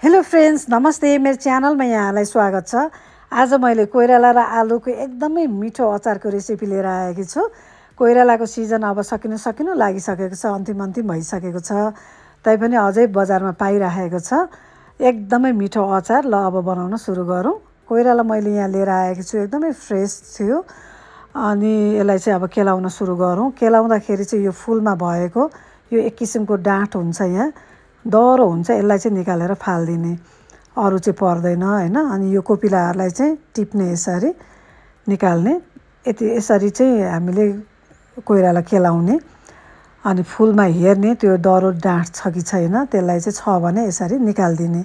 Hello friends, नमस्ते। मेरो च्यानलमा यहाँलाई स्वागत छ। आज मैले कोइराला र आलुको एकदमै मिठो अचारको रेसिपी लिएर आएकी छु। कोइरालाको सिजन अब सकिनु लागिसकेको छ, अन्तिम भइसकेको छ। तैपनि अझै बजारमा पाइरहेको छ। एकदमै मिठो अचार। ल अब बनाउन सुरु गरौँ। कोइराला मैले यहाँ लिएर आएकी छु, एकदमै फ्रेस थियो। अनि यसलाई चाहिँ अब केलाउन सुरु गरौँ। केलाउँदाखेरि चाहिँ यो फुलमा भएको यो एक किसिमको डाँठ हुन्छ, यहाँ दह्रो हुन्छ, यसलाई चाहिँ निकालेर फालिदिने, अरू चाहिँ पर्दैन हैन। अनि यो कोपिलाहरूलाई चाहिँ टिप्ने, यसरी निकाल्ने। यसरी चाहिँ हामीले कोइराला केलाउने। अनि फुलमा हेर्ने त्यो दह्रो डाँठ छ कि छैन, त्यसलाई चाहिँ छ भने यसरी निकालिदिने।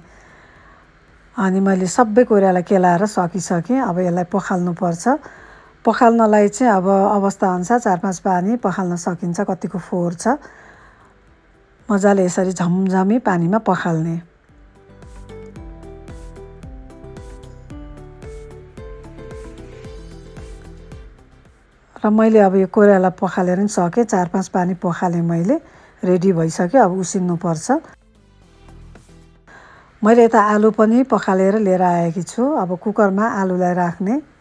अनि मैले सबै कोइराला केलाएर सकिसकेँ। अब यसलाई पखाल्नुपर्छ। पखाल्नलाई चाहिँ अब अवस्थाअनुसार 4-5 पानी पखाल्न सकिन्छ, कतिको फोहोर छ। मजाले यसरी झमझमी पानीमा पखाल्ने। र मैले अब यो कोइराला पखालेर नि सकेँ। 4-5 पानी पखालेँ मैले, रेडी भइसक्यो। अब उसिन्नुपर्छ। मैले यता आलु पनि पखालेर लिएर आएकी छु। अब कुकरमा आलुलाई राख्ने।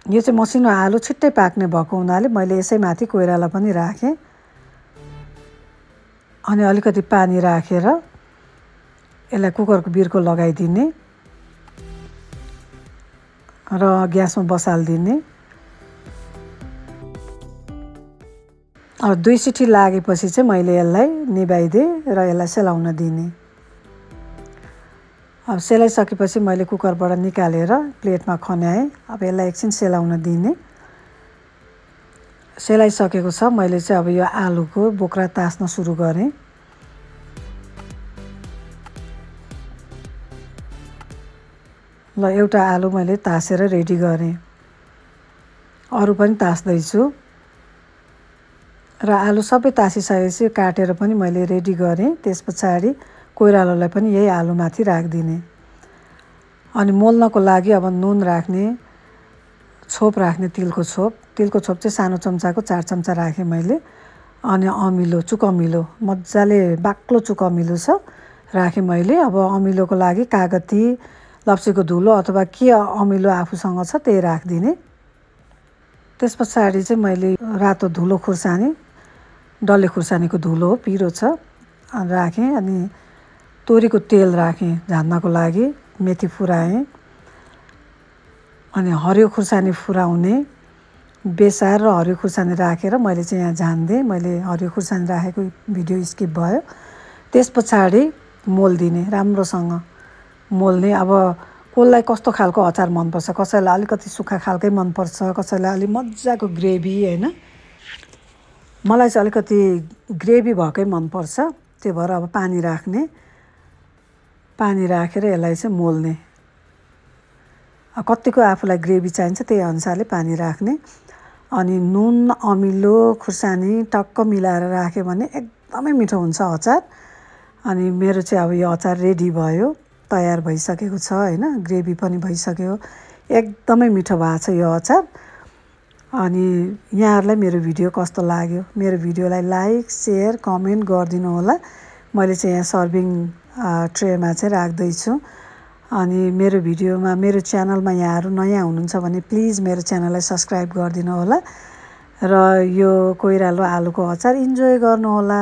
यो चाहिँ मसिनो आलु छिट्टै पाक्ने भएको हुनाले मैले यसै माथि कोइराला पनि राखेँ। अनि अलिकति पानी राखेर यसलाई कुकरको बिर्को लगाइदिने र ग्यासमा बसालिदिने। अब 2 सिटी लागेपछि चाहिँ मैले यसलाई निभाइदिएँ र यसलाई सेलाउन दिने। अब सेलाइसकेपछि मैले कुकरबाट निकालेर प्लेटमा खन्याएँ। अब यसलाई एकछिन सेलाउन दिने। सेलाइसकेको छ। मैले चाहिँ अब यो आलुको बोक्रा तास्न सुरु गरेँ। ल एउटा आलु मैले तासेर रेडी गरेँ। अरू पनि तास्दैछु। र आलु सबै तासिसकेपछि काटेर पनि मैले रेडी गरेँ। त्यस पछाडि कोइरालालाई पनि यही आलुमाथि राखिदिने। अनि मोल्नको लागि अब नुन राख्ने, छोप राख्ने, तिलको छोप चाहिँ सानो चम्चाको 4 चम्चा राखेँ मैले। अनि अमिलो, चुकमिलो, मजाले बाक्लो चुकमिलो छ राखेँ मैले। अब अमिलोको लागि कागती, लप्सीको धुलो अथवा के अमिलो आफूसँग छ त्यही राखिदिने। त्यस पछाडि चाहिँ मैले रातो धुलो खुर्सानी, डल्ले खुर्सानीको धुलो हो, पिरो छ, राखेँ। अनि तोरीको तेल राखेँ झान्नको लागि। मेथी फुराएँ। अनि हरियो खुर्सानी फुराउने, बेसार र हरियो खुर्सानी राखेर मैले चाहिँ यहाँ झान्दिएँ। मैले हरियो खुर्सानी राखेको भिडियो स्किप भयो। त्यस पछाडि मोल्दिने, राम्रोसँग मोल्ने। अब कसलाई कस्तो खालको अचार मनपर्छ, कसैलाई अलिकति सुक्खा खालकै मनपर्छ, कसैलाई अलि मजाको ग्रेभी हैन। मलाई चाहिँ अलिकति ग्रेभी भएकै मनपर्छ। त्यो भएर अब पानी राख्ने। पानी राखेर यसलाई चाहिँ मोल्ने। कतिको आफूलाई ग्रेभी चाहिन्छ त्यही अनुसारले पानी राख्ने। अनि नुन, अमिलो, खुर्सानी टक्क मिलाएर राख्यो भने एकदमै मिठो हुन्छ अचार। अनि मेरो चाहिँ अब यो अचार रेडी भयो, तयार भइसकेको छ हैन। ग्रेभी पनि भइसक्यो, एकदमै मिठो भएको छ यो अचार। अनि यहाँहरूलाई मेरो भिडियो कस्तो लाग्यो, मेरो भिडियोलाई लाइक, सेयर, कमेन्ट गरिदिनु होला। मैले चाहिँ यहाँ सर्भिङ ट्रेमा चाहिँ राख्दैछु। अनि मेरो भिडियोमा, मेरो च्यानलमा यहाँहरू नयाँ हुनुहुन्छ भने प्लिज मेरो च्यानललाई सब्सक्राइब गरिदिनु होला। र यो कोइराला आलुको अचार इन्जोय गर्नु होला।